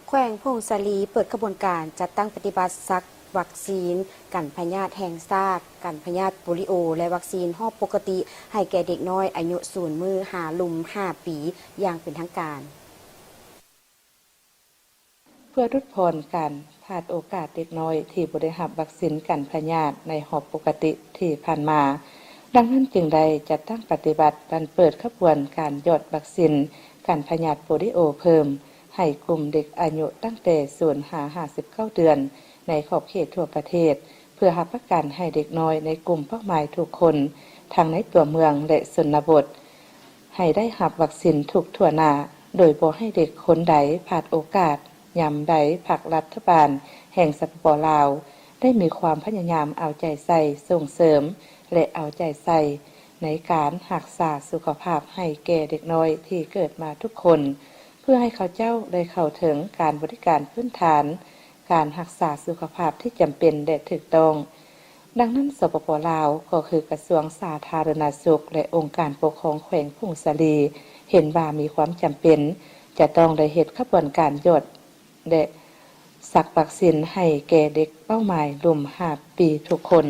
ແຂວງຜົ້ງສາລີ ເປີດຂະບວນການຈັດຕັ້ງປະຕິບັດສັກວັກຊີນກັນພະຍາດແຫ່ງຊາດ, ກັນພະຍາດໂປລິໂອ ແລະ ວັກຊີນຫອບປົກກະຕິ ໃຫ້ແກ່ເດັກນ້ອຍອາຍຸສູນມື້ຫາລຸ່ມຫ້າປີ ຢ່າງເປັນທາງການ. ເພື່ອຫຼຸດຜ່ອນການພາດໂອກາດເດັກນ້ອຍທີ່ບໍ່ໄດ້ຮັບວັກຊີນກັນພະຍາດໃນຮອບປົກກະຕິທີ່ຜ່ານມາ, ດັ່ງນັ້ນຈຶ່ງໄດ້ຈັດຕັ້ງປະຕິບັດວັນເປີດຂະບວນການຢອດວັກຊີນກັນພະຍາດໂປລິໂອເພີ່ມ ໃຫ້ກຸ່ມເດັກອາຍຸຕັ້ງແຕ່ສູນຫາຫ້າສິບເກົ້າເດືອນ ໃນຂອບເຂດທົ່ວປະເທດ ເພື່ອຮັບປະກັນໃຫ້ເດັກນ້ອຍໃນກຸ່ມເປົ້າໝາຍທຸກຄົນ ທັງໃນຕົວເມືອງ ແລະ ຊົນນະບົດ ໃຫ້ໄດ້ຮັບວັກຊີນທຸກທົ່ວໜ້າ, ໂດຍບໍ່ໃຫ້ເດັກຄົນໃດພາດໂອກາດ. ຍາມໃດພັກລັດຖະບານແຫ່ງ ສປປ ລາວ ໄດ້ມີຄວາມພະຍາຍາມເອົາໃຈໃສ່, ສົ່ງເສີມ ແລະ ເອົາໃຈໃສ່ໃນການຮັກສາສຸຂະພາບໃຫ້ແກ່ເດັກນ້ອຍທີ່ເກີດມາທຸກຄົນ, ເພື່ອໃຫ້ເຂົາເຈົ້າໄດ້ເຂົ້າເຖິງການບໍລິການພື້ນຖານ ການຮັກສາສຸຂະພາບທີ່ຈຳເປັນ ແລະ ຖືກຕ້ອງ. ດັ່ງນັ້ນ ສປປ ລາວ ກໍຄືກະຊວງສາທາລະນະສຸກ ແລະ ອົງການປົກຄອງແຂວງຜົ້ງສາລີ ເຫັນວ່າມີຄວາມຈຳເປັນ ຈະຕ້ອງໄດ້ເຮັດຂະບວນການຢອດ ແລະ ສັກວັກຊີນໃຫ້ແກ່ເດັກເປົ້າໝາຍລຸ່ມຫ້າປີທຸກຄົນ.